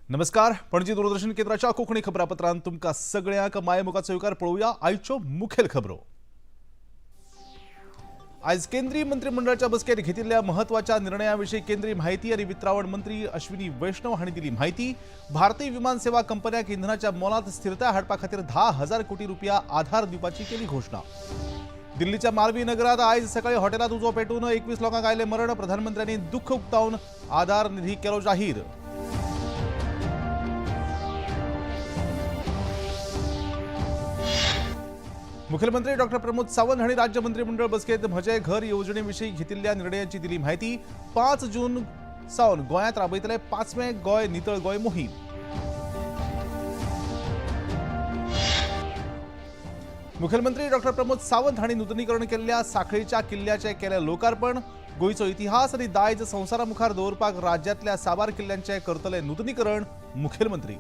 नमस्कार, पणजी दूरदर्शन केंद्राच्या कोंकणी खबरापत्रांत तुमकां सगळ्यांक मायेमोगाचो येवकार. पळोवया आयच्यो मुखेल खबरो. आयज केंद्रीय मंत्रिमंडळाच्या बसकेत घेतिल्ल्या म्हत्वाच्या निर्णया विशीं केंद्रीय माहिती आनी वितरावण मंत्री अश्विनी वैष्णव हांणी दिली माहिती. भारतीय विमान सेवा कंपन्यांक इंधनाच्या मोलांत स्थिरताय हाडपा खातीर 10,000 कोटी रुपया आधार दिवपाची केली घोशणा. दिल्लीच्या मालवी नगरात आयज सकाळी हॉटेलात उजो पेटून 21 लोकांक आयले मरण. प्रधानमंत्र्यांनी दुख्ख उक्तावन आधार निधी केलो जाहीर. मुख्यमंत्री डॉक्टर प्रमोद सावंत हांणी राज्य मंत्रिमंडळ बसकेत म्हजें घर येवजणे विशीं घेतिल्ल्या निर्णयाची दिली माहिती. 5 जून सावन गोंयांत राबयतले 5वें गोंय नितळ गोंय मोहीम. मुख्यमंत्री डॉक्टर प्रमोद सावंत हांणी नुतनीकरण केल्ल्या साखळीच्या किल्ल्याचें केलें लोकार्पण. गोंयचो इतिहास आनी दायज संवसारा मुखार दवरपाक राज्यांतल्या साबार किल्ल्यांचें करतले नुतनीकरण. मुखेलमंत्री.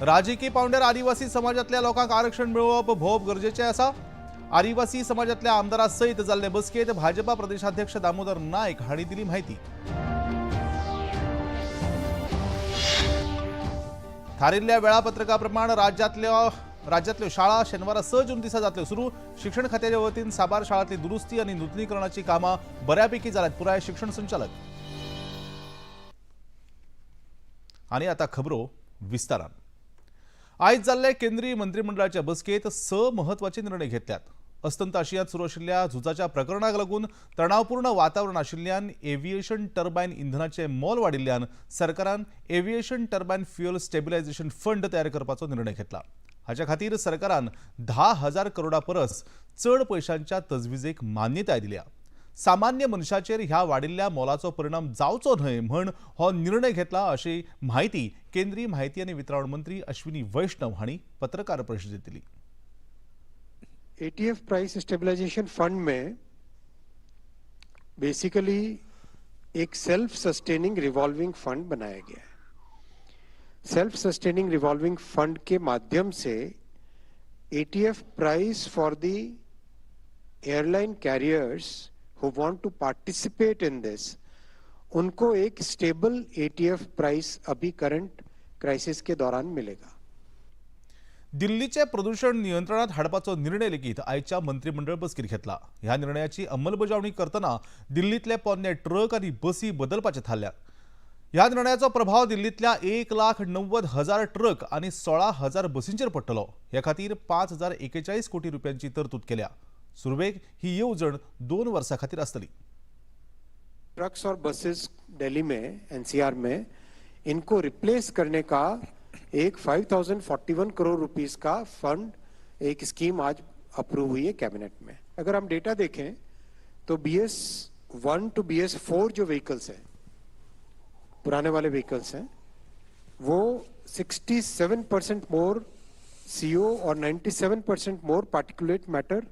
राजकीय पावंड्यार आदिवासी समाजातल्या लोकांक आरक्षण मेळोवप भोव गरजेचें आसा. आदिवासी समाजातल्या आमदारा सयत जाल्ले बसकेत भाजपा प्रदेशाध्यक्ष दामोदर नायक हांणी दिली माहिती. थारिल्ल्या वेळापत्रका प्रमाण राज्यांतल्यो शाळा शेनवारा 6 जून दिसा जातल्यो सुरू. शिक्षण खात्याच्या वतीन साबार शाळांतली दुरुस्ती आनी नुतनीकरणाची कामां बऱ्यापैकी जाल्यात. पुराय शिक्षण संचालक. आनी आतां खबरो विस्तारान. आयज जाल्ले केंद्रीय मंत्रिमंडळाच्या बसकेत 6 म्हत्वाचे निर्णय घेतल्यात. अस्तंत आशियांत सुरू आशिल्ल्या झुजाच्या प्रकरणाक लागून तणावपूर्ण वातावरण आशिल्ल्यान एव्हिएशन टर्बायन इंधनाचें मोल वाडिल्ल्यान सरकारान aviation turbine fuel stabilisation fund तयार करपाचो निर्णय घेतला. हाच्या खातीर सरकारान 10,000 करोडा परस चड पयशांच्या तजवीजेक मान्यताय दिल्या. सामान्य मनशाचेर ह्या वाडिल्ल्या मोलाचो परिणाम जावचो न्हय म्हण हो निर्णय घेतला अशी माहिती केंद्रीय माहिती आनी वितरावण मंत्री अश्विनी वैष्णव हांणी पत्रकार परिशदेत दिली. एटीएफ प्राइस स्टेबलाइजेशन फंड में बेसिकली एक सेल्फ सस्टेनिंग रिवॉल्विंग फंड बनाया गया है. सेल्फ सस्टेनिंग रिवॉल्विंग फंड के माध्यम से ATF price for the airline carriers who want to participate in this, उनको एक स्टेबल एटीएफ प्राइस अभी करंट क्राइसिस के दौरान मिलेगा. दिल्लीचे प्रदूषण नियंत्रणात हाडपाचो निर्णय लेगीत आयच्या मंत्रिमंडळ बसकेत घेतला. ह्या निर्णयाची अंमलबजावणी करतना दिल्लीतले पोन्ने ट्रक आनी बसी बदलपाचे थारल्यात. ह्या निर्णयाचो प्रभाव दिल्लीतल्या 1,90,000 ट्रक आनी 16,000 बसींचेर पडटलो. हे खातीर 5,041 कोटी रुपयांची तरतूद केल्या. सुरवेक ही येवजण 2 वर्सां खातीर आसतली. ट्रक्स और बसेस दिल्ली में, एनसीआर में, इनको रिप्लेस करने का एक 5041 करोड़ रुपीस का फंड, एक स्कीम आज अप्रूव हुई है कैबिनेट में. अगर हम डेटा देखें तो BS 1 to BS 4 जो व्हीकल्स हैं, पुराने वाले व्हीकल्स हैं, वो 67% मोर CO और 97% मोर पार्टिकुलेट मैटर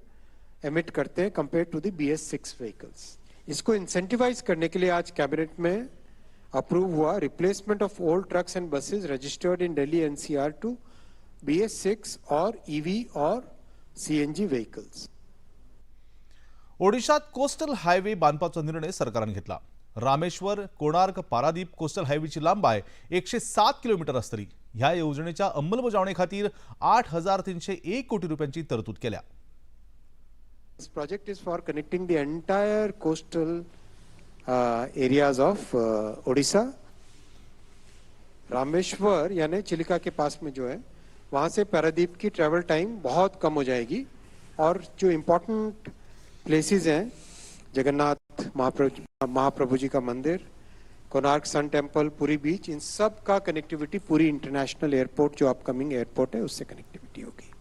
एमिट करते हैं compare to the BS 6 vehicles. इसको इंसेंटिवाइज करने के लिए आज कैबिनेट में अप्रूव हुआ replacement of old trucks and buses registered in Delhi NCR to BS 6 और ईवी और सीएनजी व्हीकल्स. ओडिशात कोस्टल हायवे बांदपाचो निर्णय सरकारान घेतला. रामेश्वर कोणार्क पारादीप कोस्टल हायवेची लांबाय 107 किलोमीटर आसतली. ह्या येवजणेच्या अंमलबजावणे खातीर 8,301 कोटी रुपयांची तरतूद केल्या. This project is for connecting the entire coastal areas of Odisha. Rameshwar यानी चिलिका के पास में जो है, वहाँ से पारादीप की ट्रैवल टाइम बहुत कम हो जाएगी और जो इम्पोर्टेंट प्लेसेस हैं, जगन्नाथ महाप्रभु जी का मंदिर, Konark sun temple, Puri beach, इन सब का कनेक्टिविटी पुरी इंटरनेशनल एयरपोर्ट, जो अपकमिंग एयरपोर्ट है, उससे कनेक्टिविटी होगी.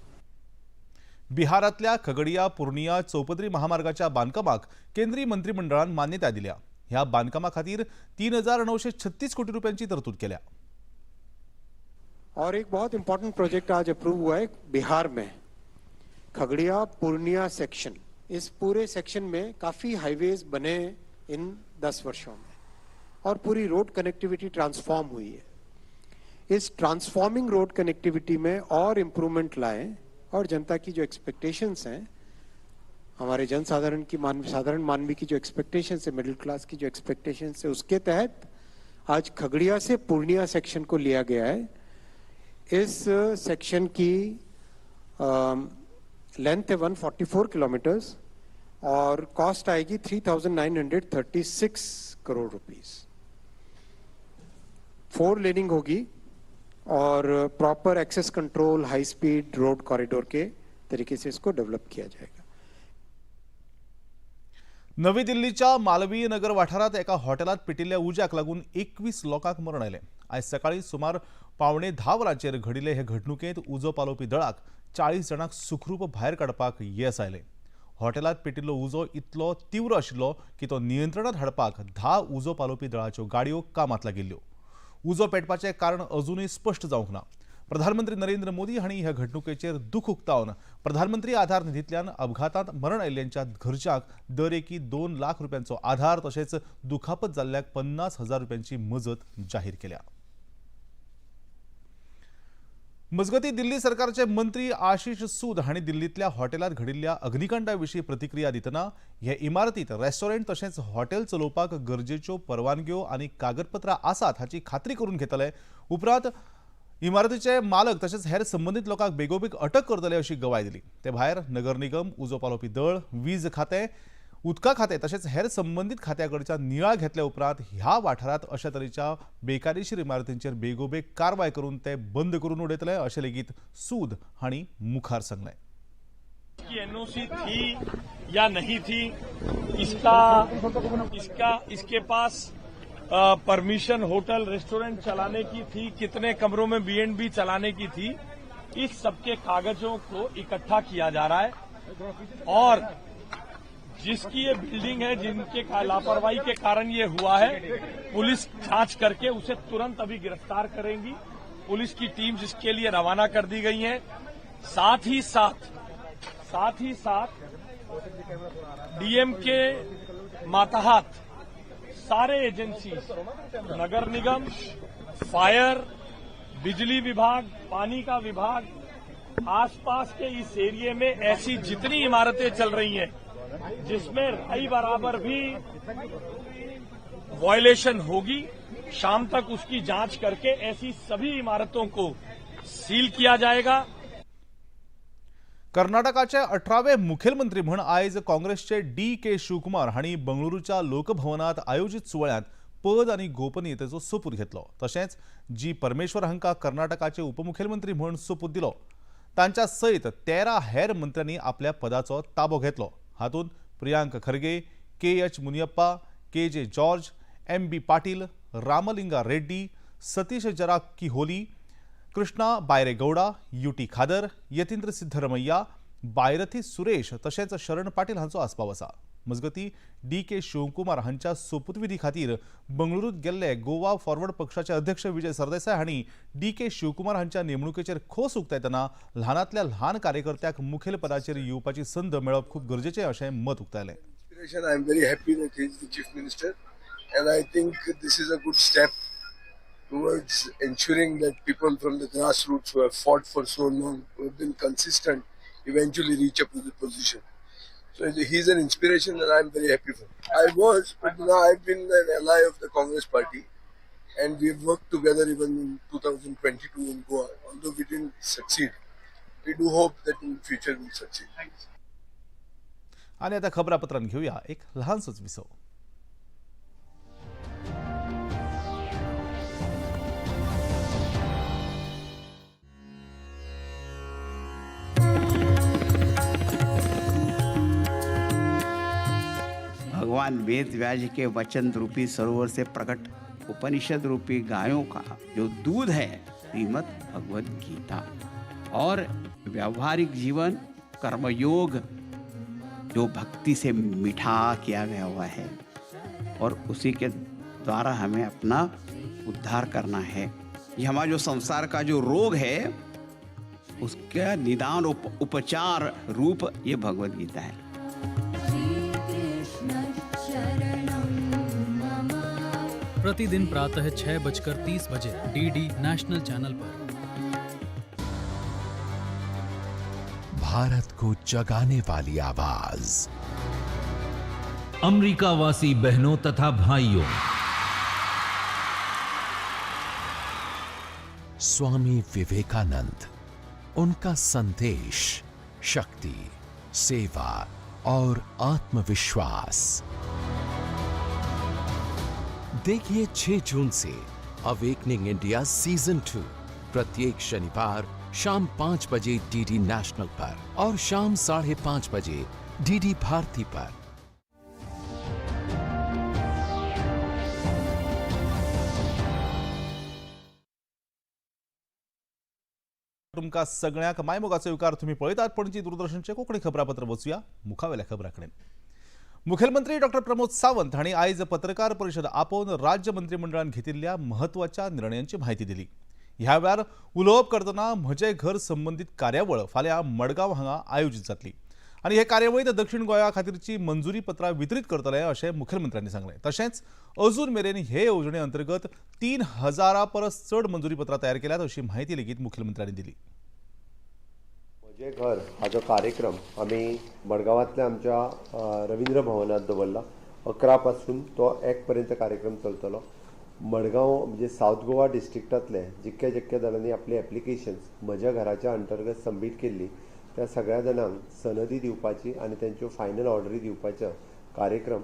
बिहारातल्या खगडिया पुर्णिया चौपदरी महामार्गाच्या बांधकामाक केंद्रीय मंत्रिमंडळान मान्यताय दिल्या. ह्या बांधकामा खातीर 3,936 कोटी रुपयांची तरतूद केल्या. और एक बहुत इंपॉर्टेंट प्रोजेक्ट आज अप्रूव हुआ है बिहार में, खगड़िया पूर्णिया सेक्शन. इस पूरे सेक्शन में काफी हाईवेज बने इन 10 वर्षों में और पूरी रोड कनेक्टिविटी ट्रांसफॉर्म हुई है. इस ट्रांसफॉर्मिंग रोड कनेक्टिविटी में और इम्प्रूवमेंट लाएं और जनता की जो एक्सपेक्टेशंस हैं, हमारे जनसाधारण की, मानव साधारण मानवी की जो एक्सपेक्टेशंस है, मिडिल क्लास की जो एक्सपेक्टेशंस है, उसके तहत आज खगड़िया से पूर्णिया सेक्शन को लिया गया है। इस सेक्शन की लेंथ है 144 किलोमीटर्स और कॉस्ट आएगी 3,936 करोड़ रुपीस। 4 लेनिंग होगी और proper access control, high speed road corridor K तरीके से इसको डेवलप किया जाएगा। नवी दिल्लीच्या मालवीय नगर वाठारांत एका हॉटेलांत पेटिल्ल्या उज्याक लागून 21 लोकांक मरण आयलें। आयज सकाळीं सुमार 9:45 वरांचेर घडिल्ले हे घडणुकेंत उजो पालोवपी दळाक 40 जाणांक सुखरूप भायर काडपाक येस आयलें। हॉटेलांत पेटिल्लो उजो इतलो तीव्र आशिल्लो की तो नियंत्रणांत हाडपाक 10 उजो पालोवपी दळाच्यो गाडयो कामात लागिल्ल्यो। उजो पेटपाचें कारण अजुनूय स्पश्ट जावंक ना। प्रधानमंत्री नरेंद्र मोदी हांणी ह्या घडणुकेचेर दुख उक्तावन प्रधानमंत्री आधार निधींतल्यान अपघातांत मरण आयिल्ल्यांच्या घरच्यांक दर एकी 2 लाख रुपयांचो आधार तशेंच दुखापत जाल्ल्याक 50,000 रुपयांची मजत जाहीर केल्या। मजगतीं दिल्ली सरकारचे मंत्री आशिष सूद हांणी दिल्लींतल्या हॉटेलांत घडिल्ल्या अग्निकांडा विशीं प्रतिक्रिया दितना हे इमारतींत रेस्टॉरंट तशेंच हॉटेल चलोवपाक गरजेच्यो परवानग्यो आनी कागदपत्रां आसात हाची खात्री करून घेतले। उपरांत इमारतीचे मालक तशेंच हेर संबंदीत लोकांक बेगोबेग अटक करतले अशी गवाय दिली। ते भायर नगर निगम, उजो पालोवपी दळ, वीज खातें, उदका खातें तशेंच हेर संबंदीत खात्या कडच्यान नियाळ घेतल्या उपरांत ह्या वाठारांत अशा तरेच्या बेकायदेशीर इमारतींचेर बेगोबेग कारवाय करून ते बंद करून उडयतले अशें लेगीत सूद हांणी मुखार सांगलें। एनओसी थी या नहीं थी, इसका इसका इसके पास परमिशन होटल रेस्टोरेंट चलाने की थी, कितने कमरों में B&B चलाने की थी, इस सबके कागजों को इकट्ठा किया जा रहा है और जिसकी ये बिल्डिंग है, जिनके लापरवाही के कारण ये हुआ है, पुलिस जांच करके उसे तुरंत अभी गिरफ्तार करेंगी। पुलिस की टीम इसके लिए रवाना कर दी गई है। साथ ही साथ डीएम के मातहत सारे एजेंसी, नगर निगम, फायर, बिजली विभाग, पानी का विभाग, आसपास के इस एरिया में ऐसी जितनी इमारतें चल रही हैं जिसमें राई बराबर भी वायलेशन होगी, शाम तक उसकी जांच करके ऐसी सभी इमारतों को सील किया जाएगा। कर्नाटकाचे 18वे मुखेलमंत्री म्हण आयज काँग्रेसचे डी.के. शिवकुमार हांणी बंगळुरूच्या लोकभवनात आयोजित सुवाळ्यांत पद आनी गोपनीयतेचो सोपूत घेतलो। तशेंच जी परमेश्वर हांकां कर्नाटकाचे उपमुखेलमंत्री म्हण सोपूत दिलो। तांच्या सयत 13 हेर मंत्र्यांनी आपल्या पदाचो ताबो घेतलो। हातूंत Priyank Kharge, K H Muniyappa, K J George, M B. Patil, Ramalinga Reddy, Satish Jarkiholi, Krishna Byre Gowda, U T. Khader, Yathindra Siddaramaiah, Byrathi Suresh तशेंच शरण पाटील हांचो आस्पाव आसा। मजगतीं डी.के. शिवकुमार हांच्या सोपूतविधी खातीर बंगळुरूंत गेल्ले गोवा फॉरवर्ड पक्षाचे अध्यक्ष विजय सरदेसाय हांणी डी.के. शिवकुमार हांच्या नेमणुकेचेर खोस उक्तायतना ल्हानांतल्या ल्हान कार्यकर्त्याक मुखेल पदाचेर येवपाची संद मेळप खूब गरजेचें अशें मत उक्तायलें। I am very happy that he is the chief minister and I think this is a good step towards ensuring that people from the grassroots who have fought for so long, who have been consistent, eventually reach up to the position. So he's an inspiration and I'm very happy for him. I was, but now I've been an ally of the Congress party and we've worked together even in 2022 in Goa. Although we didn't succeed, we do hope that in future we'll succeed. आणि आता खबरापत्रांत घेऊया एक लहानसंच विसव। भगवान Ved Vyas K वचन रूपी सरोवर से प्रकट उपनिषद रूपी गायों का जो दूध है, श्रीमद् भगवद गीता, और व्यावहारिक जीवन कर्मयोग जो भक्ति से मिठा किया गया हुआ है और उसी के द्वारा हमें अपना उद्धार करना है। ये हमारा जो संसार का जो रोग है उसका निदान उपचार रूप ये भगवद गीता है। प्रतिदिन प्रातः 6:30 बजे DD national चैनल पर। भारत को जगाने वाली आवाज। अमेरिकावासी बहनों तथा भाइयों, स्वामी विवेकानंद, उनका संदेश शक्ति, सेवा और आत्मविश्वास। देखिए 6 जून से अवेकनिंग इंडिया सीजन 2 प्रत्येक शनिवार शाम 5 बजे डीडी नेशनल पर और शाम 5:30 बजे डीडी भारती पर। तुमकां सगळ्यांक मायमोगाचो येवकार। तुमी पळयतात पणजी दूरदर्शनचे कोंकणी खबरापत्र। वचुया मुखावेल्या खबरां कडेन। मुखेलमंत्री डॉक्टर प्रमोद सावंत हांणी आयज पत्रकार परिशद आपोवन राज्य मंत्रिमंडळान घेतिल्ल्या म्हत्वाच्या निर्णयांची म्हायती दिली। ह्या वेळार उलोवप करतना म्हजें घर संबंदीत कार्यावळ फाल्यां मडगांव हांगा आयोजीत जातली आनी हे कार्यावळींत दक्षिण गोंया खातीरची मंजुरी पत्रां वितरीत करतले अशें मुखेलमंत्र्यांनी सांगलें। तशेंच अजून मेरेन हे येवजणे अंतर्गत 3000 परस चड मंजुरी पत्रां तयार केल्यात अशी म्हायती लेगीत मुखेलमंत्र्यांनी दिली। म्हजें घर हाचो कार्यक्रम आमी मडगांवांतल्या आमच्या रवींद्र भवनांत दवरला। 11 पासून तो 1 पर्यंत कार्यक्रम चलतलो। मडगांव म्हणजे सावथ गोवा डिस्ट्रिक्टांतले जितके जितके जाणांनी आपली एप्लिकेशन्स म्हज्या घराच्या अंतर्गत सबमीट केल्ली त्या सगळ्या जाणांक सनदी दिवपाची आनी तेंच्यो फायनल ऑर्डरी दिवपाचो कार्यक्रम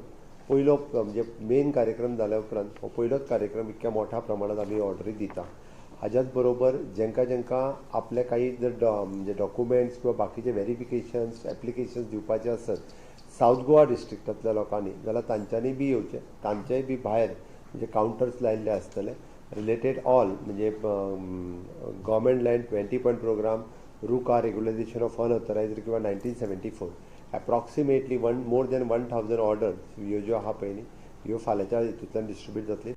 पयलो म्हणजे मेन कार्यक्रम जाल्या उपरांत हो पयलोच कार्यक्रम इतक्या मोठ्या प्रमाणात आमी ऑर्डरी दिता। हाज्याच बरोबर जेंका जेंका आपले काही जर म्हणजे डॉक्युमेंट्स किंवा बाकीचे व्हेरिफिकेशन्स एप्लिकेशन्स दिवपाचे आसत सावथ गोवा डिस्ट्रिक्टांतल्या लोकांनी जाल्यार तांच्यांनी बी येवचें, तांचेय बी भायर म्हणजे कावंटर्स लायिल्ले आसतले रिलेटेड ऑल म्हणजे government land 20 point programme, RUCA regularisation of unauthorised किंवा 1974 एप्रॉक्सिमेटली मोर दॅन 1000 ऑर्डर्स ह्यो ज्यो आहा पळय न्ही ह्यो फाल्यांच्या हितूंतल्यान डिस्ट्रिब्यूट जातली।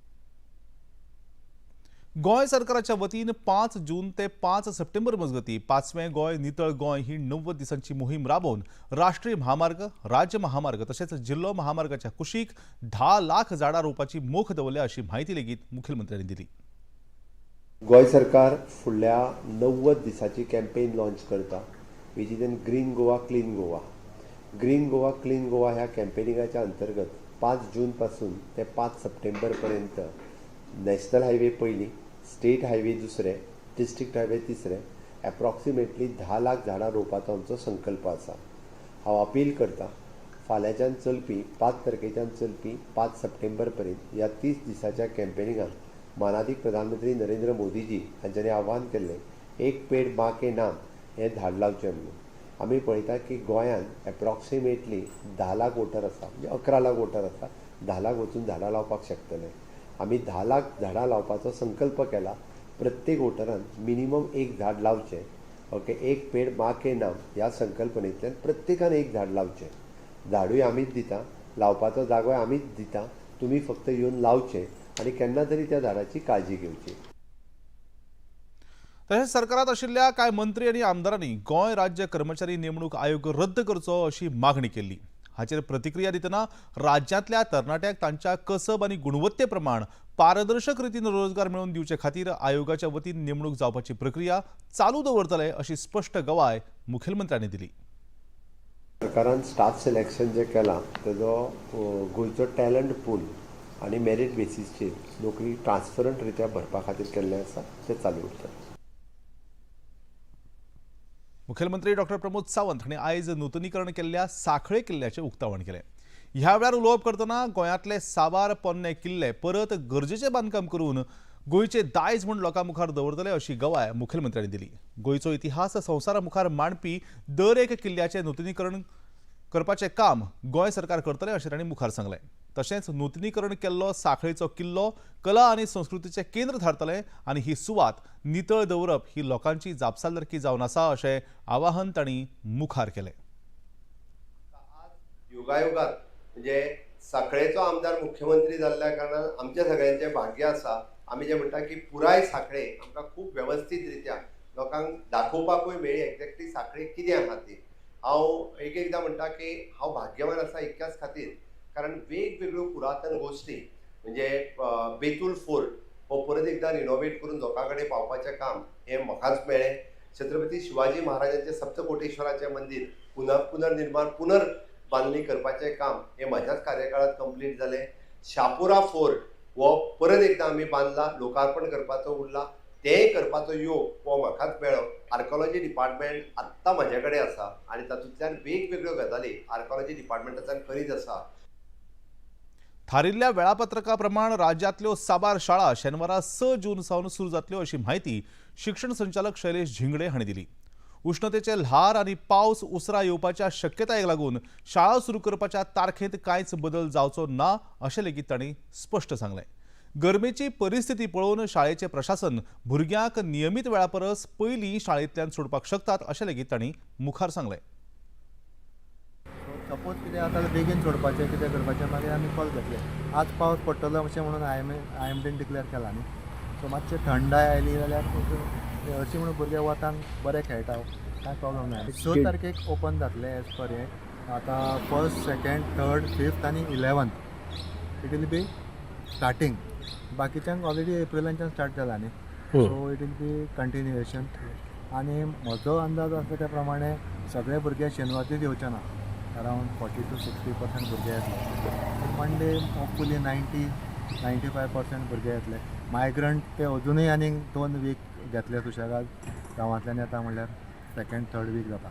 गोंय सरकाराच्या वतीन 5 जून ते 5 सप्टेंबर मजगती 5वें गोंय नितळ गोंय ही 90 दिसांची मोहीम राबोवन राष्ट्रीय महामार्ग, राज्य महामार्ग तशेंच जिल्लो महामार्गाच्या कुशीक 10 लाख झाडां रोवपाची मोख दवरल्या अशी म्हायती लेगीत मुखेलमंत्र्यांनी दिली। गोंय सरकार फुडल्या 90 दिसांची कॅम्पेन लॉन्च करता which is in green Goa clean Goa. Green Goa clean Goa ह्या कॅम्पेनिंगाच्या अंतर्गत 5 जून पासून ते 5 सप्टेंबर पर्यंत नॅशनल हायवे पयली, स्टेट हायवे दुसरे, डिस्ट्रिक्ट हायवे तिसरे एप्रॉक्सिमेटली 10 लाख झाडां रोवपाचो आमचो संकल्प आसा। हांव अपील करता फाल्यांच्यान चलपी 5 तारखेच्यान चलपी 5 सप्टेंबर पर्यंत ह्या 30 दिसाच्या कॅम्पेनिंगाक मानादीक प्रधानमंत्री नरेंद्र मोदीजी हांच्यांनी आव्हान केल्लें एक पेड माँ के नाम हें झाड लावचें म्हणून। आमी पळयता की गोंयांत एप्रॉक्सिमेटली 10 लाख वोटर आसा, म्हणजे 11 लाख वोटर आसा, 10 लाख वचून झाडां लावपाक शकतले। आमी 10 लाख झाडां लावपाचो संकल्प केला। प्रत्येक वोटरान मिनिमम एक झाड लावचें, ओके, एक पेड माँ के नाम ह्या संकल्पनेंतल्यान प्रत्येकान एक झाड लावचें। झाडूय आमीच दिता, लावपाचो जागोय आमीच दिता, तुमी फक्त येवन लावचें आनी केन्ना तरी त्या झाडाची काळजी घेवची। तशेंच सरकारांत आशिल्ल्या कांय मंत्री आनी आमदारांनी गोंय राज्य कर्मचारी नेमणूक आयोग रद्द करचो अशी मागणी केल्ली। हाचेर प्रतिक्रिया दितना राज्यांतल्या तरणाट्यांक तांच्या कसब आनी गुणवत्ते प्रमाण पारदर्शक रितीन रोजगार मेळोवन दिवचे खातीर आयोगाच्या वतीन नेमणूक जावपाची प्रक्रिया चालू दवरतले अशी स्पश्ट गवाय मुखेलमंत्र्यांनी दिली। सरकारान स्टाफ सिलेक्शन जे केलां तेजो गोंयचो टॅलंट पूल आनी मेरीट बेसीसचेर नोकरी ट्रान्सपरंट रित्या भरपा खातीर केल्लें आसा तें चालू उरता। मुखेलमंत्री डॉक्टर प्रमोद सावंत हांणी आयज नुतनीकरण केल्ल्या सांखळे किल्ल्याचें उक्तावण केलें। ह्या वेळार उलोवप करतना गोंयांतले साबार पोन्ने किल्ले परत गरजेचें बांदकाम करून गोंयचे दायज म्हूण लोकां मुखार दवरतले अशी गवाय मुखेलमंत्र्यांनी दिली। गोंयचो इतिहास संवसारा मुखार मांडपी दर एक किल्ल्याचें नुतनीकरण करपाचें काम गोंय सरकार करतलें अशें तांणी मुखार सांगलें। तशेंच नुतनीकरण केल्लो सांखळेचो किल्लो कला आनी संस्कृतीचें केंद्र थारतलें आनी ही सुवात नितळ दवरप ही लोकांची जापसालदारकी जावन आसा अशें आवाहन तांणी मुखार केलें। योगायोगात म्हणजे सांखळेचो आमदार मुख्यमंत्री जाल्ल्या कारणान आमच्या सगळ्यांचें भाग्य आसा। आमी जें म्हणटा की पुराय सांखळे आमकां खूब वेवस्थीत रित्या लोकांक दाखोवपाकूय मेळ्ळी एक्झॅक्टली सांखळे कितें आहा ती। हांव एक एकदां म्हणटा की हांव भाग्यवान आसा इतक्याच खातीर, कारण वेगवेगळ्यो पुरातन गोश्टी म्हणजे बेतूल फोर्ट हो परत एकदां रिनोवेट करून लोकां कडेन पावपाचें काम हें म्हाकाच मेळ्ळें। छत्रपती शिवाजी महाराजांचें सप्तकोटेश्वराचें मंदीर पुनर्निर्माण पुनर्बांदणी करपाचें काम हें म्हज्याच कार्यकाळांत कंप्लीट जालें। शापुरा फोर्ट हो परत एकदां आमी बांदला, लोकार्पण करपाचो उरला, तेंय करपाचो योग हो म्हाकाच मेळ्ळो. आर्कोलॉजी डिपार्टमेंट आत्तां म्हजे कडेन आसा आनी तातूंतल्यान वेगवेगळ्यो गजाली आर्कोलॉजी डिपार्टमेंटाच्यान करीत आसा. थारिल्ल्या वेळापत्रका प्रमाण राज्यांतल्यो साबार शाळा शेनवारा 6 जून सावन सुरू जातल्यो अशी म्हायती शिक्षण संचालक शैलेश झिंगडे हांणी दिली. उष्णतेचे ल्हार आनी पावस उसरा येवपाच्या शक्यतायेक लागून शाळा सुरू करपाच्या तारखेंत कांयच बदल जावचो ना अशें लेगीत तांणी स्पश्ट सांगलें. गरमेची परिस्थिती पळोवन शाळेचें प्रशासन भुरग्यांक नियमीत वेळा परस पयलीं शाळेंतल्यान सोडपाक शकतात अशें लेगीत तांणी मुखार सांगलें. सपोज कितें आसा जाल्यार बेगीन सोडपाचें, कितें करपाचें, मागीर आमी कॉल घेतले. आज पावस पडटलो अशें म्हणून I am dean declare केला न्ही, सो मातशें थंडाय आयली जाल्यार अशी म्हणून भुरगे वतान बरे खेळटा, कांय प्रॉब्लम ना. 6 तारखेक ओपन जातलें एज पर हें. आतां 1st, 2nd, 3rd, 5th आनी 11th it will be starting. बाकीच्यांक ऑलरेडी एप्रिलांच्यान स्टार्ट जाला न्ही, so it will be continuation. आनी म्हजो अंदाज आसा त्या प्रमाणे सगळे भुरगे शेनवारचेच येवचे ना, अरावंड 40 to 60% भुरगे येतले. मंडे होपफुली 90-95% भुरगे येतले. मायग्रंट ते अजुनूय आनीक 2 वीक घेतले सुशेगाद, गांवांतल्यान येता म्हणल्यार 2nd 3rd वीक जाता.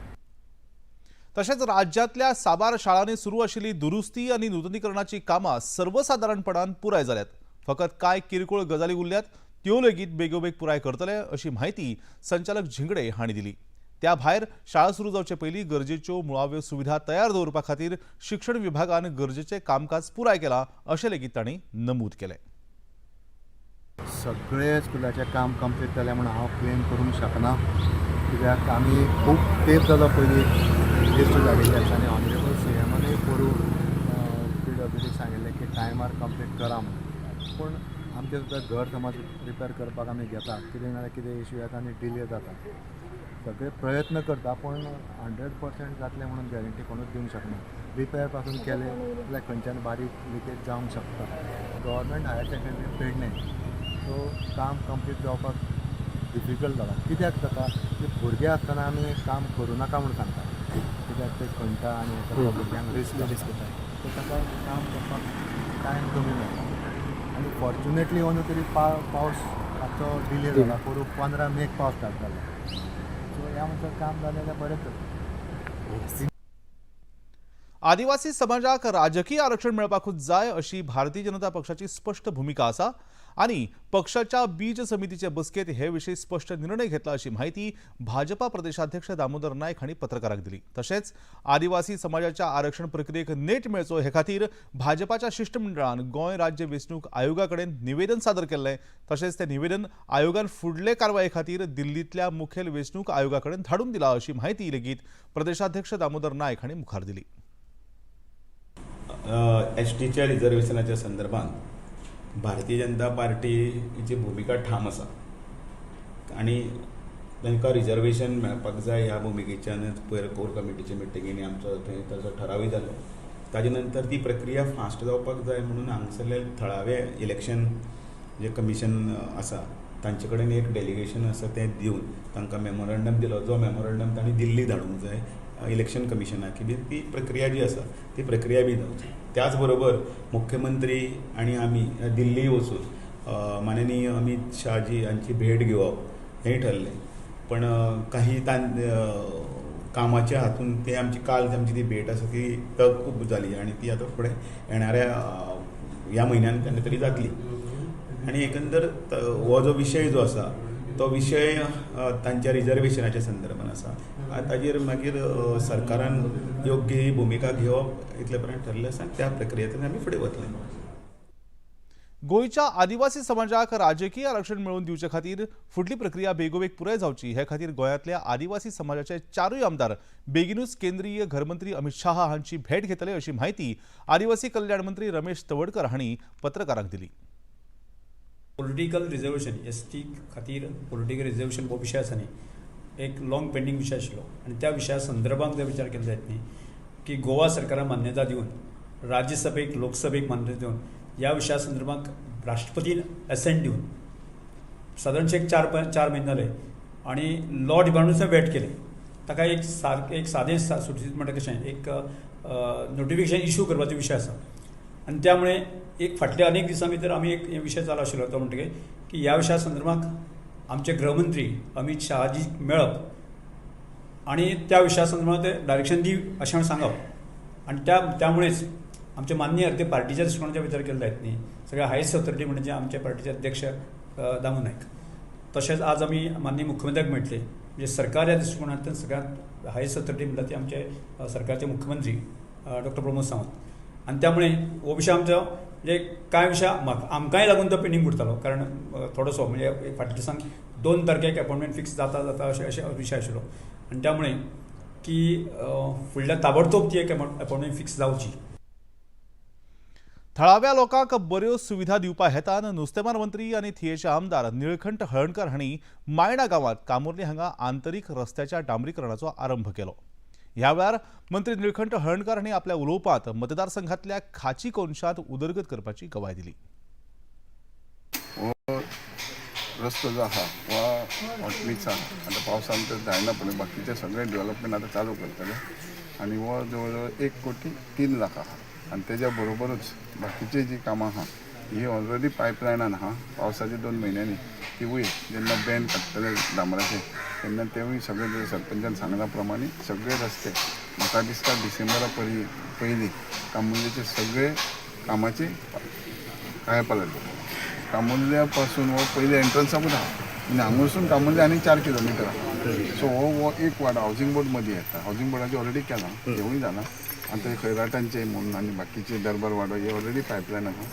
तशेंच राज्यांतल्या साबार शाळांनी सुरू आशिल्ली दुरुस्ती आनी नुतनीकरणाची कामां सर्वसादारणपणान पुराय जाल्यात. फकत कांय किरकोळ गजाली उरल्यात त्यो लेगीत बेगोबेग पुराय करतले अशी म्हायती संचालक झिंगडे हांणी दिली. त्या भायर शाळा सुरू जावचे पयलीं गरजेच्यो मुळाव्यो सुविधा तयार दवरपा खातीर शिक्षण विभागान गरजेचें कामकाज पुराय केलां अशें लेगीत तांणी नमूद केलें. सगळे स्कुलाचें काम कंप्लीट जालें म्हणून हांव क्लेम करूंक शकना, कित्याक आमी खूब तेंप जालो पयलीं लिस्ट धाडिल्ली आसा आनी ऑनरेबल सी एमानूय पोरूं पी डब्ल्यू डीक सांगिल्लें की टायमार कंप्लीट करा म्हणून. पूण आमचें सुद्दां घर समज रिपेर करपाक आमी घेता, कितें ना जाल्यार कितें इश्यू येता आनी डिले जाता. सगळे प्रयत्न करता पूण 100% जातलें म्हणून गॅरंटी कोणूच दिवंक शकना. रिपेर पासून केलें जाल्यार खंयच्यान बारीक लिकेज जावंक शकता. Government higher secondary Pernem, so काम कंप्लीट जावपाक डिफिकल्ट जाला. कित्याक जाता की भुरगे आसतना आमी काम करूं नाका म्हूण सांगता, कित्याक ते खणटा आनी भुरग्यांक रिस्क येता, सो ताका काम करपाक टायम कमी मेळटा. आनी फॉर्च्युनेटली अंदू तरी पावस मातसो डिले जाला, पोरूं 15 मेक पावस स्टार्ट जाला, सो ह्या म्हणसर काम जालें जाल्यार बरेंच जाता. आदिवासी समाजाक राजकीय आरक्षण मेळपाकूच जाय अशी भारतीय जनता पक्षाची स्पश्ट भूमिका आसा आनी पक्षाच्या बीज समितीचे बसकेत हे विशीं स्पश्ट निर्णय घेतला अशी म्हायती भाजपा प्रदेशाध्यक्ष दामोदर नायक हांणी पत्रकारांक दिली. तशेंच आदिवासी समाजाच्या आरक्षण प्रक्रियेक नेट मेळचो हे खातीर भाजपाच्या शिश्टमंडळान गोंय राज्य वेंचणूक आयोगा कडेन निवेदन सादर केल्लें. तशेंच तें निवेदन आयोगान फुडले कारवाये खातीर दिल्लींतल्या मुखेल वेंचणूक आयोगा कडेन धाडून दिला अशी म्हायती लेगीत प्रदेशाध्यक्ष दामोदर नायक हांणी मुखार दिली. एस टीच्या रिजर्वेशनाच्या संदर्भात भारतीय जनता पार्टीची भुमिका ठाम आसा आनी तांकां रिजर्वेशन मेळपाक जाय ह्या भुमिकेच्यानच पयर कोर कमिटीच्या मिटिंगेनी आमचो थंय ताचो ठरावूय जालो. ताजे नंतर ती प्रक्रिया फास्ट जावपाक जाय म्हणून हांगासरले थळावे इलेक्शन जे कमिशन आसा तांचे कडेन एक डेलिगेशन आसा तें दिवन तांकां मेमोरंडम दिलो, जो मेमोरंडम तांणी दिल्ली धाडूंक जाय इलेक्शन कमिशनाक की ती प्रक्रिया जी आसा ती प्रक्रिया बी जावची. त्याच बरोबर मुख्यमंत्री आनी आमी दिल्ली वचून माननीय अमीत शाहजी हांची भेट घेवप हेंय ठरलें, पण काही कामाच्या हातून ते आमची काल आमची ती भेट आसा ती तहकूब जाली आनी ती आतां फुडें येणाऱ्या ह्या म्हयन्यान केन्ना तरी जातली. आनी एकंदर हो जो विशय जो आसा तो विशय तांच्या रिजर्वेशनाच्या संदर्भान आसा, ताजेर मागीर सरकारान योग्य भुमिका घेवप इतले पर्यंत ठरलें आसा, त्या प्रक्रियेंतल्यान आमी फुडें वतले. गोंयच्या आदिवासी समाजाक राजकीय आरक्षण मेळोवन दिवचे खातीर फुडली प्रक्रिया बेगोबेग पुराय जावची हे खातीर गोंयांतल्या आदिवासी समाजाचे 4 आमदार बेगिनूच केंद्रीय घरमंत्री अमित शाह हांची भेट घेतले अशी म्हायती आदिवासी कल्याण मंत्री रमेश तवडकर हांणी पत्रकारांक दिली. पॉलिटिकल रिजर्वेशन एस टी खातीर पॉलिटिकल रिजर्वेशन हो विशय आसा न्ही, एक लॉंग पेंडींग विशय आशिल्लो आनी त्या विशया संदर्भात जर विचार केलो जायत न्ही की गोवा सरकारान मान्यता दिवन राज्यसभेक लोकसभेक मान्यता दिवन ह्या विशया संदर्भात राष्ट्रपतीन एसेंट दिवन सादारणशे एक 4 म्हयने जाले आनी लॉ डिपार्टमेंट वेट केलें. ताका एक सारकें एक सादें सुटसुटीत म्हणटा कशें एक नोटिफिकेशन इशू करपाचो विशय आसा आनी त्यामुळे एक फाटल्या अनेक दिसां भितर आमी एक विशय चालू आशिल्लो तो म्हणटकीर की ह्या विशया संदर्भात आमचे गृहमंत्री अमीत शहाजी मेळप आनी त्या विशया संदर्भात ते डायरेक्शन दी अशें म्हणून सांगप आनी त्यामुळेच आमचे माननीय ते पार्टीच्या दृश्टिकोनाचो विचार केलो जायत न्ही, सगळ्या हायस्ट ऑथॉरिटी म्हणजे आमच्या पार्टीचे अध्यक्ष दामू नायक, तशेंच आज आमी माननीय मुख्यमंत्र्याक मेळटले, म्हणजे सरकार ह्या दृश्टिकोनांतल्यान सगळ्यांत हायस्ट ऑथॉरिटी म्हणटा ती आमचे सरकारचे मुख्यमंत्री डॉक्टर प्रमोद सावंत. आनी त्यामुळे हो विशय आमचो म्हणजे कांय विशय आमकांय लागून तो पेंडींग उरतालो, कारण थोडोसो म्हणजे फाटल्या दिसांक 2 तारखेक अपॉयंटमेंट फिक्स जाता जाता अशें अशें विशय आशिल्लो आनी त्यामुळे की फुडल्या ताबडतोब ती एक अपॉयंटमेंट फिक्स जावची. थळाव्या लोकांक बऱ्यो सुविधा दिवपा हेतान नुस्तेमार मंत्री आनी थियेचे आमदार निळखंठ हळणकर हांणी मायणा गांवांत कामुर्ली हांगा आंतरीक रस्त्याच्या डांबरीकरणाचो आरंभ केलो. ह्या वेळार मंत्री निळखंठ हळणकर हांणी आपल्या उलोवपांत मतदारसंघातल्या खाची कोनशांत उदरगत करपाची गवाय दिली. हो रस्तो जो आहा हो हॉटमिक्स आहा, आतां पावसान तर जायना पूण बाकीचे सगळे डेव्हलपमेंट आतां चालू करतले आनी हो जवळ जवळ 1,03,00,000 आहा आनी तेज्या बरोबरूच बाकीची जी कामां आहा ही ऑलरेडी पायपलायनान आहा. पावसाच्या 2 म्हयन्यांनी तिवूय जेन्ना बॅन काडटले डांबराचे तेन्ना तेवूय सगळे सरपंचान सांगला प्रमाणे सगळे रस्ते म्हाका दिसता डिसेंबरा पयलीं कामुर्लेचे सगळे कामाचे काय पलट. कामुर्ल्या पासून हो पयलीं एंट्रन्साकूच आहा, म्हणजे हांगासून कामुर्ले आनी 4 किलोमिटर आहा. सो हो एक वार्ड हावजींग बोर्ड मदीं येता, हावजींग बोर्डाचें ऑलरेडी केलां, हेवूय जालां. आतां खैराटांचे म्हणून आनी बाकीचे दरबार वाडो हे ऑलरेडी पायपलायन आहा.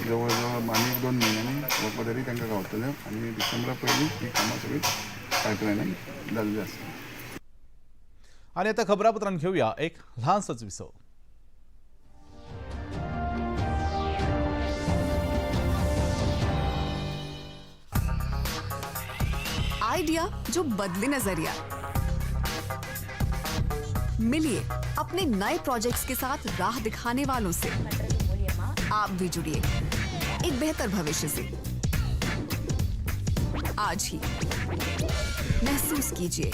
जवळ जवळ आनी 1-2 म्हयन्यांनी हो पदरी तांकां गावतले आनी डिसेंबरा पयलीं ही कामां सगळीं पायपलायनान जाल्ली आसता. आनी आतां खबरापत्रान घेवया एक ल्हानसोच विसव. आइडिया जो बदले नजरिया, मिलिए अपने नए प्रोजेक्ट्स के साथ राह दिखाने वालों से। आप भी जुड़िए एक बेहतर भविष्य से। आज ही महसूस कीजिए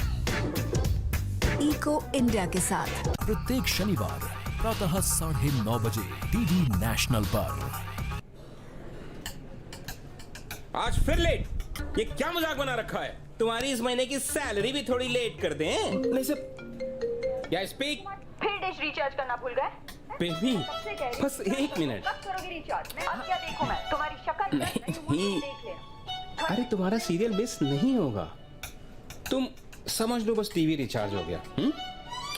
इको इंडिया के साथ। प्रत्येक शनिवार प्रातः 9:30 बजे डीडी नेशनल पर। आज फिर लेट, ये क्या मजाक बना रखा है? तुम्हारी इस महीने की सैलरी भी थोड़ी लेट कर दें। नहीं सर, या स्पीक। फिर डिश रिचार्ज करना भूल गए? बेबी बस 1 मिनट। कब करोगी रिचार्ज? अब क्या देखूं मैं तुम्हारी शक्ल? नहीं, अरे तुम्हारा सीरियल मिस नहीं होगा, तुम समझ लो बस टीवी रिचार्ज हो गया।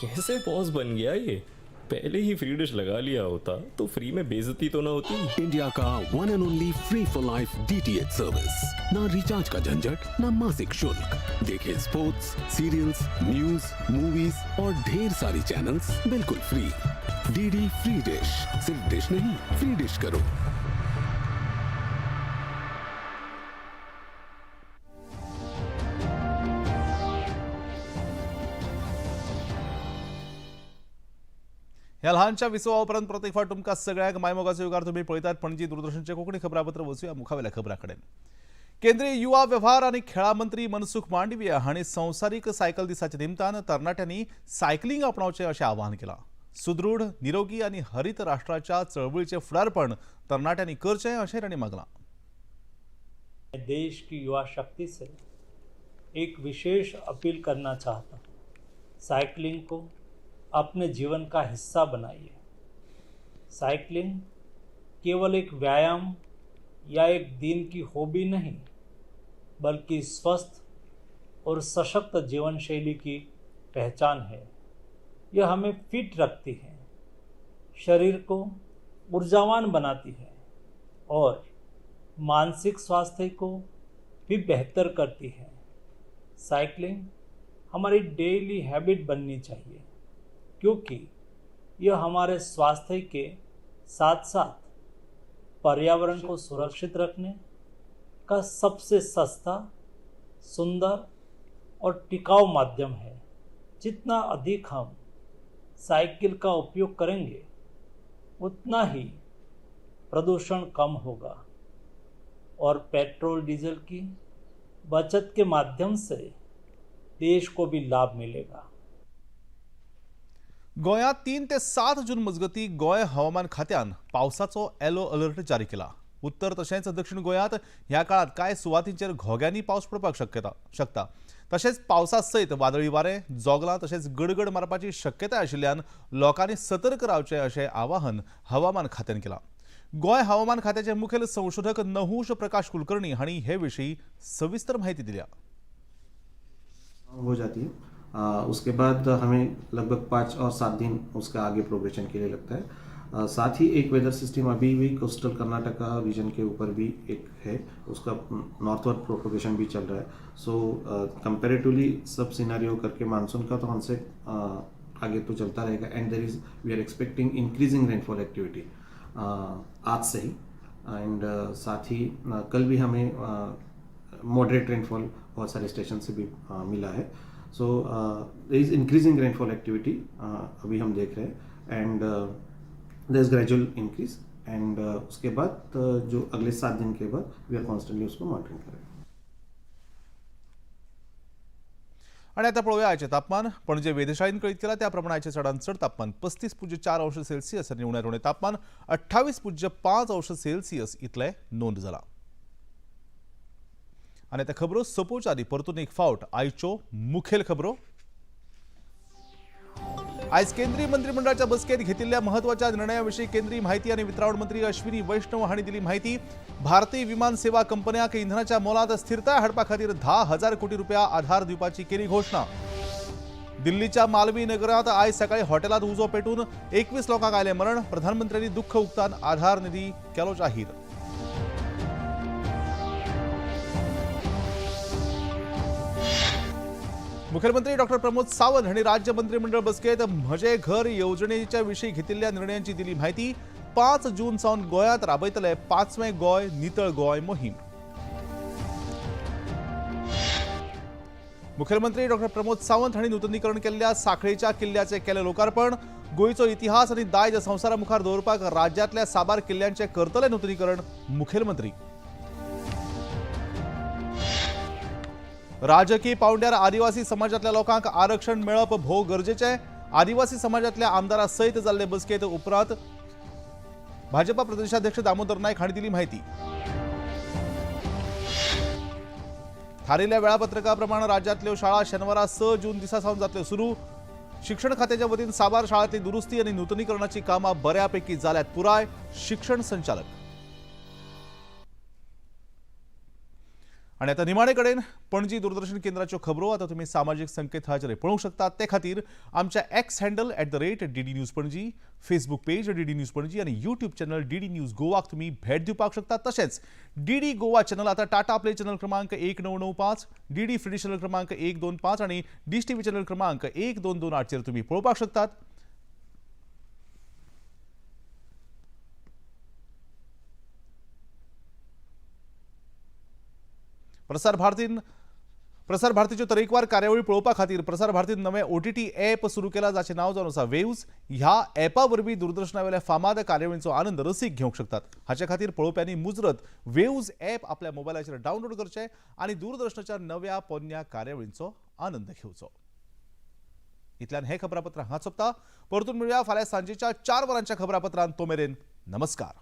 कैसे बॉस बन गया ये? पहले ही फ्री डिश लगा लिया होता तो फ्री में बेइज्जती तो ना होती। इंडिया का 1 and only free for life DTH service. ना रिचार्ज का झंझट, ना मासिक शुल्क। देखें स्पोर्ट्स, सीरियल्स, न्यूज, मूवीज और ढेर सारी चैनल्स बिल्कुल फ्री। डीडी फ्री डिश, सिर्फ डिश नहीं, फ्री डिश करो। ह्या ल्हानशा विसवा उपरांत प्रत्येक फावट तुमकां सगळ्यांक मायमोगाचो युगार तुमी पळयतात पणजी दूरदर्शनचे कोंकणी खबरापत्र. वचुया मुखावेल्या खबरां कडेन. केंद्रीय युवा वेव्हार आनी खेळां मंत्री मनसुख मांडविया हांणी संवसारीक सायकल दिसाच्या निमतान तरणाट्यांनी सायकलिंग आपणावचें अशें आवाहन केलां. सुदृढ, निरोगी आनी हरित राष्ट्राच्या चळवळीचें फुडारपण तरणाट्यांनी करचें अशें तांणी मागलां. देश की युवा शक्ति से एक विशेष अपील करना चाहता हूँ, साइकिलिंग को अपने जीवन का हिस्सा बनाइए। साइकिलिंग केवल एक व्यायाम या एक दिन की हॉबी नहीं, बल्कि स्वस्थ और सशक्त जीवन शैली की पहचान है। यह हमें फिट रखती है, शरीर को ऊर्जावान बनाती है और मानसिक स्वास्थ्य को भी बेहतर करती है। साइकिलिंग हमारी डेली हैबिट बननी चाहिए, क्योंकि यह हमारे स्वास्थ्य के साथ साथ पर्यावरण को सुरक्षित रखने का सबसे सस्ता, सुंदर और टिकाऊ माध्यम है। जितना अधिक हम साइकिल का उपयोग करेंगे, उतना ही प्रदूषण कम होगा और पेट्रोल डीजल की बचत के माध्यम से देश को भी लाभ मिलेगा। गोंयांत 3 ते 7 जून मजगती गोंय हवामान खात्यान पावसाचो येलो अलर्ट जारी केला. उत्तर तशेंच दक्षिण गोंयांत ह्या काळांत कांय सुवातींचेर घोग्यांनी पावस पडपाक शकता। तशेंच पावसा सयत वादळी वारें, जोगलां तशेंच गडगड मारपाची शक्यताय आशिल्ल्यान लोकांनी सतर्क रावचें अशें आवाहन हवामान खात्यान केलां। गोंय हवामान खात्याचे मुखेल संशोधक नहुष प्रकाश कुलकर्णी हांणी हे विशीं सविस्तर माहिती दिल्या। हो जाती है, उसके बाद हमें लगभग 5 और 7 दिन उसका आगे प्रोग्रेशन के लिए लगता है। साथ ही एक वेदर सिस्टम अभी भी कोस्टल कर्नाटका रीजन के ऊपर भी एक है, उसका नॉर्थवर्ड प्रोपोगेशन भी चल रहा है। सो कंपैरेटिवली सब सिनेरियो करके मानसून का तो हमसे आगे तो चलता रहेगा। And there is we are expecting increasing rainfall activity आज से ही। एंड साथ ही कल भी हमें मॉडरेट रेनफॉल बहुत सारे स्टेशन से भी मिला है। So there is increasing rainfall activity अभी हम देख रहे हैं and there is gradual increase. And उसके बाद जो अगले 7 दिन के बाद we are constantly उसको मॉनिटरिंग करेंगे। आणि आता पळोवया आयचें तापमान। पणजे वेधशाळेन कळीत केलां त्या प्रमाण आयचें चडांत चड तापमान 35.4 अंश सेल्सियस आनी उण्यांत उणें तापमान 28.5 अंश सेल्सियस इतलें नोंद जालां। आनी आतां खबरो सोंपोवच्या आदीं परतून एक फावट आयच्यो मुखेल खबरो। आयज केंद्रीय मंत्रिमंडळाच्या बसकेत घेतिल्ल्या महत्वाच्या निर्णया विशीं केंद्रीय माहिती आनी वितरावण मंत्री अश्विनी वैष्णव हांणी दिली माहिती। भारतीय विमान सेवा कंपन्यांक इंधनाच्या मोलांत स्थिरताय हाडपा खातीर 10,000 कोटी रुपया आधार दिवपाची केली घोशणा। दिल्लीच्या मालवी नगरांत आयज सकाळी हॉटेलांत उजो पेटून 21 लोकांक आयलें मरण। प्रधानमंत्र्यांनी दुख्ख उक्तावन आधार निधी केलो जाहीर। मुख्यमंत्री डॉक्टर प्रमोद सावंत हांणी राज्य मंत्रिमंडळ बसकेत म्हजें घर येवजणेच्या विशीं घेतिल्ल्या निर्णयांची दिली माहिती। 5 जून सावन गोंयांत राबयतले 5वें गोंय नितळ गोंय मोहीम। मुख्यमंत्री डॉक्टर प्रमोद सावंत हांणी नुतनीकरण केल्ल्या साखळेच्या किल्ल्याचें केलें लोकार्पण। गोंयचो इतिहास आनी दायज संवसारा मुखार दवरपाक राज्यांतल्या साबार किल्ल्यांचें करतले नुतनीकरण। मुखेलमंत्री राजकीय पावंड्यार आदिवासी समाजातल्या लोकांक आरक्षण मेळप भोव गरजेचें। आदिवासी समाजातल्या आमदारा सयत जाल्ले बसकेत उपरांत भाजपा प्रदेशाध्यक्ष दामोदर नायक हांणी दिली माहिती। थारिल्ल्या वेळापत्रका प्रमाण राज्यांतल्यो शाळा शेनवारा 6 जून दिसा सावन जातल्यो सुरू। शिक्षण खात्याच्या वतीन साबार शाळांतली दुरुस्ती आनी नुतनीकरणाची कामां बऱ्यापैकी जाल्यात पुराय। शिक्षण संचालक। आणि आता निमाणे कडेन पणजी दूरदर्शन केंद्राच्यो खबरो आता तुम्ही सामाजिक संकेतथळाचेर पळोवंक शकतात। ते खातीर आमच्या X handle @DD News Panaji, Facebook page DD News Panaji आणि यूट्यूब चॅनल DD news गोवाक तुम्ही भेट दिवपाक शकता। तशेंच DD Goa channel आता टाटा प्ले चॅनल क्रमांक 1995, DD free चॅनल क्रमांक 125 आणि डिश टीव्ही चॅनल क्रमांक 1228 चेर तुम्ही पळोवपाक शकतात। प्रसार भारतीच्यो तरेकवार कार्यावळी पळोवपा खातीर प्रसार भारतीन नवें OTT app सुरू केला, जाचें नांव जावन आसा वेव्ज। ह्या ॲपा वरवीं दूरदर्शनावेल्या फामाद कार्यावळींचो आनंद रसीक घेवंक शकतात। हाचे खातीर पळोवप्यांनी मुजरत वेव्ज ॲप आपल्या मोबायलाचेर डावनलोड करचें आनी दूरदर्शनाच्या नव्या पोन्न्या कार्यावळींचो आनंद घेवचो। इतल्यान हें खबरापत्र हांगा सोंपता। परतून मेळुया फाल्यां सांजेच्या 4 वरांच्या खबरापत्रांत। तो मेरेन नमस्कार।